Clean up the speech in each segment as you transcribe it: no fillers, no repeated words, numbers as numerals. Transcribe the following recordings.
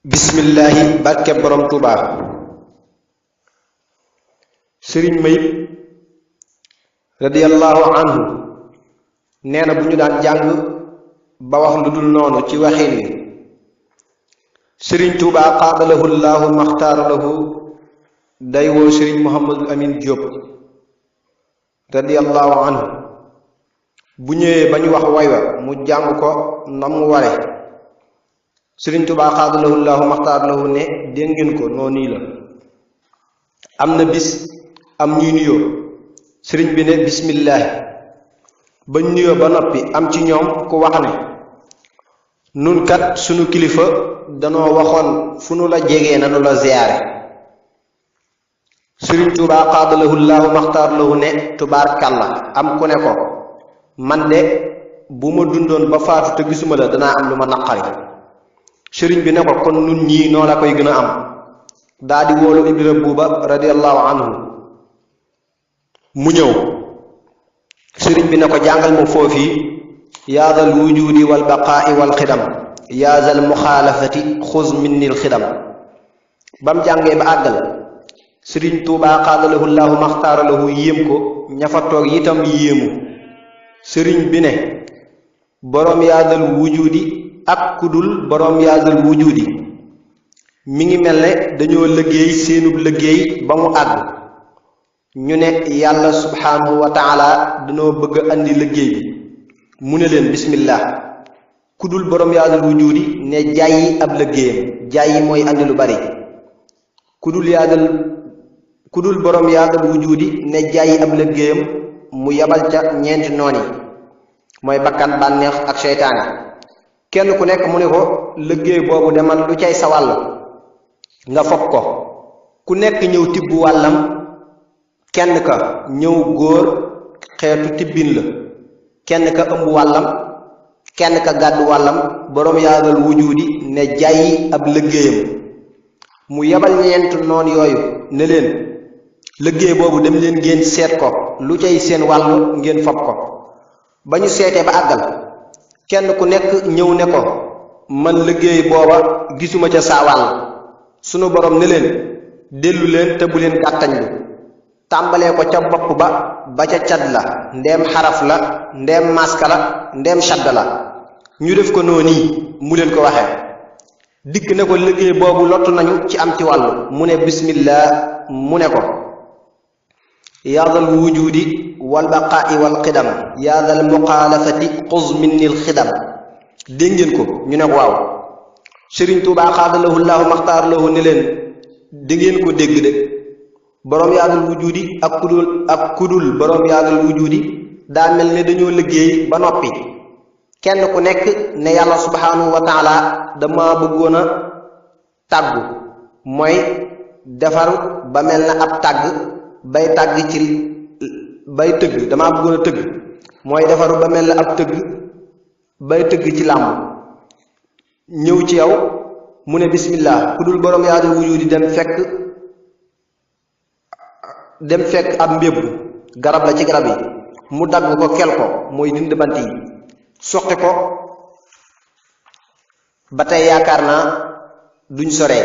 bismillahi barke borom Tuuba sëriñ Mayib radiyallahu anhu nee na bu ñu daan jàng ba wax lu dul noonu ci waxin wi sëriñ Tuuba qaadalahu llahu maxtaara lahu day woo sëriñ Muhammadul Amin Jóob radiyallahu anhu bu ñëwee ba ñu wax way wa mu jàng ko na mu ware sëriñ Tuuba qaadalahu llahu maxtaara lahu ne dégg ngeen ko noonu nii la am na bis am ñuy nuyoo sëriñ bi ne bismillaahi bañ nuyoo ba noppi am ci ñoom ku wax ne nun kat sunu kilifa danoo waxoon fu nu la jegee nanu la ziyaare sëriñ Tuuba qaadalahu llahu maxtaar lahu ne tubaarkàlla am ku ne ko man de bu ma dundoon ba faatu te gisuma la danaa am lu ma naqari sëriñ bi ne ko kon nun ñii noo la koy gën a am daa di woolu Ibra Buuba radiyallahu anhu mu ñëw sëriñ bi ne ko jàngal ma foofii yaadal wujudi wal baqaa'i wal xidam yaazal muxaalafati xuz minnil xidam bam jàngee ba àggal sëriñ Tuubaa qaadalahu llahu maxtaara lahu yéem ko ña fa toog itam yéemu sëriñ bi ne boroom yaadal wujudi ak kudul boroom yaadal wujudi mi ngi mel ne dañoo liggéey seenub liggéey ba mu àgg ñu ne yàlla subhaanahu wa taala dañoo bëgg a andi liggéey bi mu ne leen bismillah kudul boroom yaadal wujudi ne jàyyi ab liggéeyam jàyyi mooy andi lu bari kudul boroom yaadal wujudi ne jàyyi ab liggéeyam mu yabal ca ñeenti noon yi mooy bakkan bànneex ak seytaane kenn ku nekk mu ne ko liggéey boobu demal lu cay sa wàll nga fopp ko ku nekk ñëw tibb wàllam kenn ka ñëw góor xeetu tibbin la kenn ka ëmb wàllam kenn ka gàddu wàllam boroom yaadal wujudi ne jàyyi ab liggéeyam mu yebal ñeent noon yooyu ne leen liggéey boobu dem leen ngeen seet ko lu cay seen wàll ngeen fopp ko ba ñu seetee ba àggal kenn ku nekk ñëw ne ko man liggéey booba gisuma ca saa wàll sunu borom ne leen dellu leen te bu leen gàttañlu tàmbalee ko ca bopp ba ca cad la ndeem xaraf la ndeem maska la ndeem shadd la ñu def ko noonu mu leen ko waxee dikk ne ko liggéey boobu lottu nañu ci am ci wàllu mu ne bismillah mu ne ko yaadal wujudi wal baqaa'i wal xidam yaadal muxaalafati xuz minnil xidam dégg ngeen ko ñu ne ko waaw sëriñ Tuubaa xaadalahu llahu maxtaar lahu ne leen da ngeen ko dégg de boroom yaadal wujudi ak kudul boroom yaadal wujudi daa mel ne dañoo liggéey ba noppi kenn ku nekk ne yàlla subhaanahu wa taala dama bëggoon a tàggu mooy defaru ba mel na ab tàgg bay tàgg ci bay tëgg damaa bëggoon a tëgg mooy defaru ba mel na ab tëgg bay tëgg ci làmb ñëw ci yow mu ne bismillah ku dul boroom yaadal wujudi dem fekk ab mbébbu garab la ci garab yi mu dagg ko kel ko mooy dind bant yi soqi ko ba tey yaakaar naa duñ soree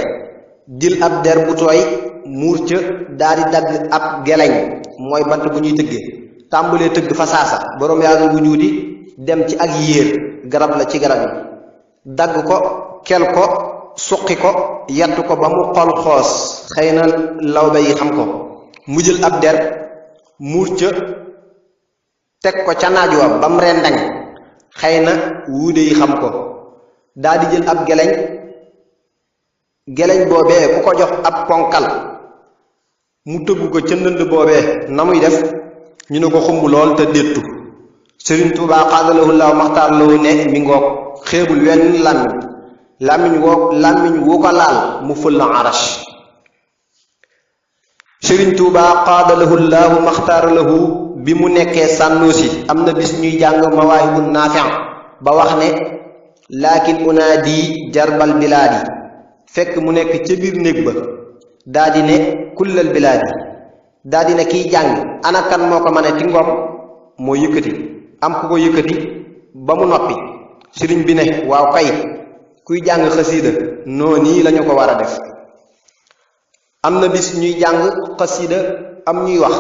jël ab der bu tooy muur ca daal di dagg ab geleñ mooy bant bu ñuy tëggee tàmbalee tëgg fa saasa boroom yaadal wujudi dem ci ak yéer garab la ci garab yi dagg ko kel ko suqi ko yatt ko ba mu xol xoos xëy na lawbe yi xam ko mu jël ab der muur ca teg ko ca naaj wa ba mu rendañ xëy na wuude yi xam ko daal di jël ab geleñ boobee ku ko jox ab ponkal mu tëgg ko ca ndënd boobee na muy def ñu ne ko xumb lool te déttu sëriñ Tuubaa xaadalahu llahu maxtaar lahu ne mi ngoog xeebul wenn làmmiñ wu ko laal mu fël la arash sëriñ Tuubaa qaadalahu llahu maxtaara lahu bi mu nekkee sànnoosi am na bis ñuy jàng mawaahibu naafi' ba wax ne laakin unaadi jarbal bilaadi fekk mu nekk ca biir néeg ba daa di ne kullal bilaadi daa di ne kiy jàng ana kan moo ko mën a ti ngoom moo yëkkati am ku ko yëkkati ba mu noppi sëriñ bi ne waaw kay kuy jàng xasiida noonu lañu ko war a def. am na bis ñuy jàng xasiida am ñuy wax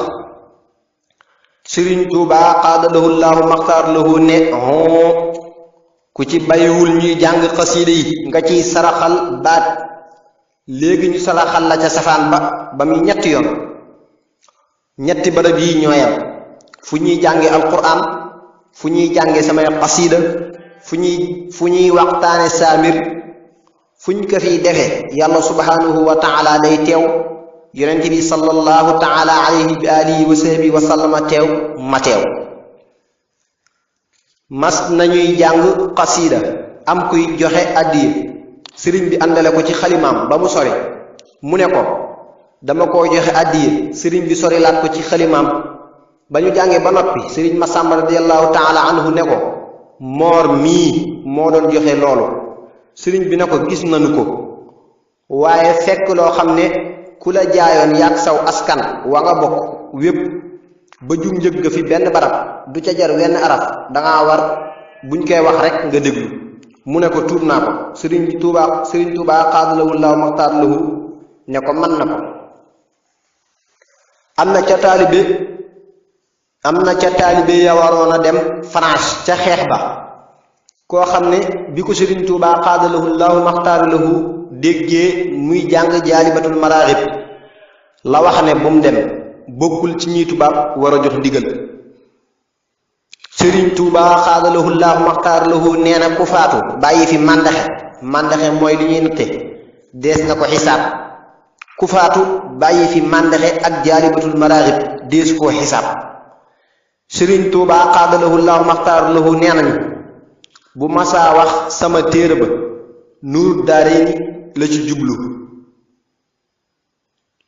Sëriñ Tuubaa xaadalahu llaahu maxtaar lahu ne ku ci bàyyiwul ñuy jàng xasiida yi nga ciy saraxal baat léegi ñu saraxal la ca safaan ba muy ñetti yoon. ñetti barab yi ñooyam fu ñuy jànge alquran, fu ñuy jànge samay xasiida, fu ñuy waxtaane saamir, fuñ ko fiy defee yàlla subhanahu wa taala day teew, yonent bi sallallahu taala alayhi bi alihi wa sahbihi wa sallama teew ma teew. mas nañuy jàng xasiida am kuy joxe addiya sëriñ bi àndale ko ci xalimaam ba mu sori mu ne ko dama koo joxe addiya, sëriñ bi sori laat ko ci xalimaam ba ñu jàngee ba noppi sëriñ Masamba radiyallahu taala anhu ne ko moor mii moo doon joxe loolu. sëriñ bi ne ko gis nañu ko, waaye fekk loo xam ne ku la jaayoon yàgg saw askan wa nga bokk wépp ba jug njëg ga fi benn barab du ca jar wenn araf danga war buñ koy wax rek nga déglu. mu ne ko tuub naa ko. sëriñ Tuubaa xaadalahu llaahu maxtaar lahu ne ko mën na ko. am na ca taalibe ya waroon a dem France ca xeex ba koo xam ne bi ko Sëriñ Tuubaa xaadalahu llaahu maxtaar lahu déggee muy jàng jaalibatul maraaxib la wax ne bu mu dem, bokkul ci ñi tubaab war a jox ndigal. Sëriñ Tuubaa xaadalahu llaahu maxtaar lahu nee na ku faatu bàyyi fi màndaxe mooy li ñuy natte dees na ko xisaab. ku faatu bàyyi fi màndaxe ak jaalibatul maraaxib dees koo xisaab. Sëriñ Tuubaa xaadalahu llaahu maxtaar lahu nee nañu bu masaa wax sama téere ba nuuru daarayni la ci jublu.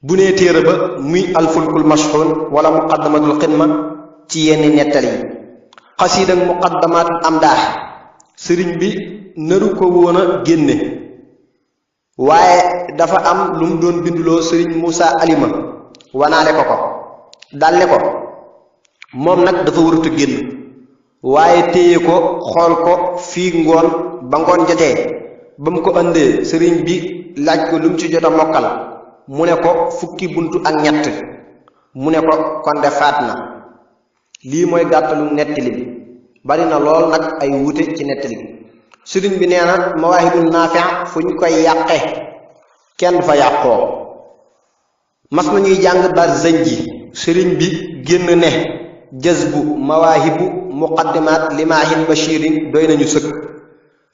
bu nee téere ba muy alfulkul mashxuun wala muqaddamatul xidma ci yenn nettali yi. xasiida ak muqaddamatul amdaax sëriñ bi naru ko woon a génne, waaye dafa am lu mu doon binduloo sëriñ Muusa Alima wanaale ko dal ne ko moom nag dafa warut a génn, waaye téye ko xool ko fii ngoon ba ngoon jotee. ba mu ko andee sëriñ bi laaj ko lu mu ci jot a mokkal mu ne ko fukki buntu ak ñett. mu ne ko kon de faat na. lii mooy gàttalu nettali bi, bari na lool nag ay wuute ci nettali bi. sëriñ bi nee na mawaahibun naafi' fu ñu koy yàqe kenn fa yàqoo. mas nañuy jàng Barzanji sëriñ bi génn ne jazbu mawaahibu muqaddimaat limaahin bashirin doy nañu sëkk.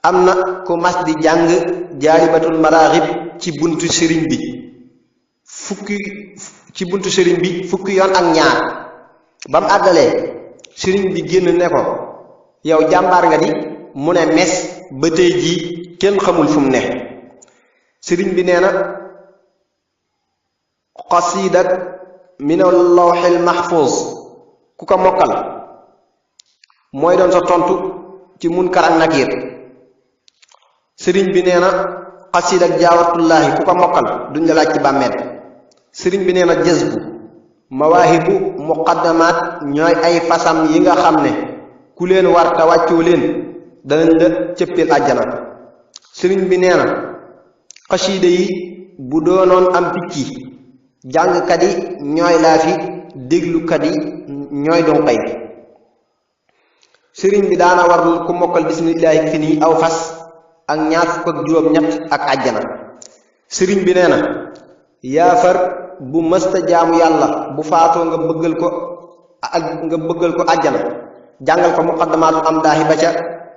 am na ku mas di jàng jaalibatul maraaxib ci buntu sëriñ bi fukki yoon ak ñaar. ba mu àggalee sëriñ bi génn ne ko yow jàmbaar nga di. mu ne mes ba tey jii kenn xamul fu mu ne. sëriñ bi nee na xasiidak minal lawxil mahfuuz ku ko mokkal mooy doon sa tontu ci Munkar ak Nakiir. sëriñ bi nee na xasiidak jaawatullaahi ku ko mokkal duñ la laaj ci bàmmeel. sëriñ bi nee na jazbu mawaahibu muqaddamaat ñooy ay fasam yi nga xam ne ku leen war te wàccoo leen danañ la cëppil àjjana. sëriñ bi nee na xasiida yi bu doonoon am picc jàngkat yi ñooy laafi déglukat yi ñooy donqay. sëriñ bi daana warul ku mokkal bismillaahi fi nii aw fas ak ñaar fukk ak juróom-ñett ak àjjana. sëriñ bi nee na yaafar bu mësta jaamu yàlla bu faatoo nga bëggal ko àjjana jàngal ko muqaddamaatu am daahi ba ca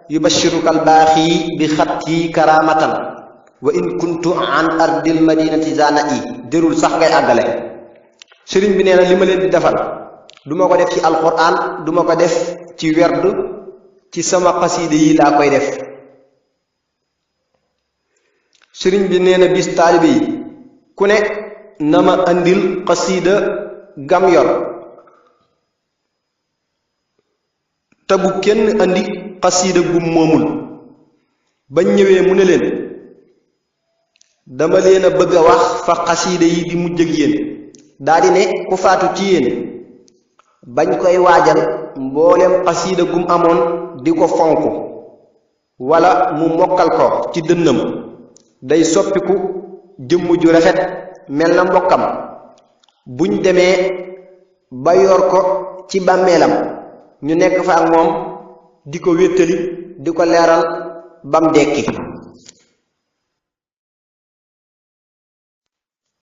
yubashiruka albaaxi bi xatti karamatan wa in kuntu an ardil madinati zana i dérul sax ngay àggale. sëriñ bi nee na li ma leen di defal duma ko def ci alquran duma ko def ci werd, ci sama xasiide yi laa koy def. sëriñ bi nee na bis taalibe yi ku ne na ma andil xasiida gam yor te bu kenn andi xasiida gum moomul. bañ ñëwee mu ne leen dama leen a bëgg a wax fa xasiida yi di mujj ak yéen. daldi ne ku faatu ci yéen bañ koy waajal mboolem xasiida gum amoon di ko fonk wala mu mokkal ko ci dënnam day soppiku jëmm ju rafet mel na mbokkam buñ demee ba yor ko ci bàmmeelam ñu nekk fa ak moom di ko wéttali di ko leeral bam dekki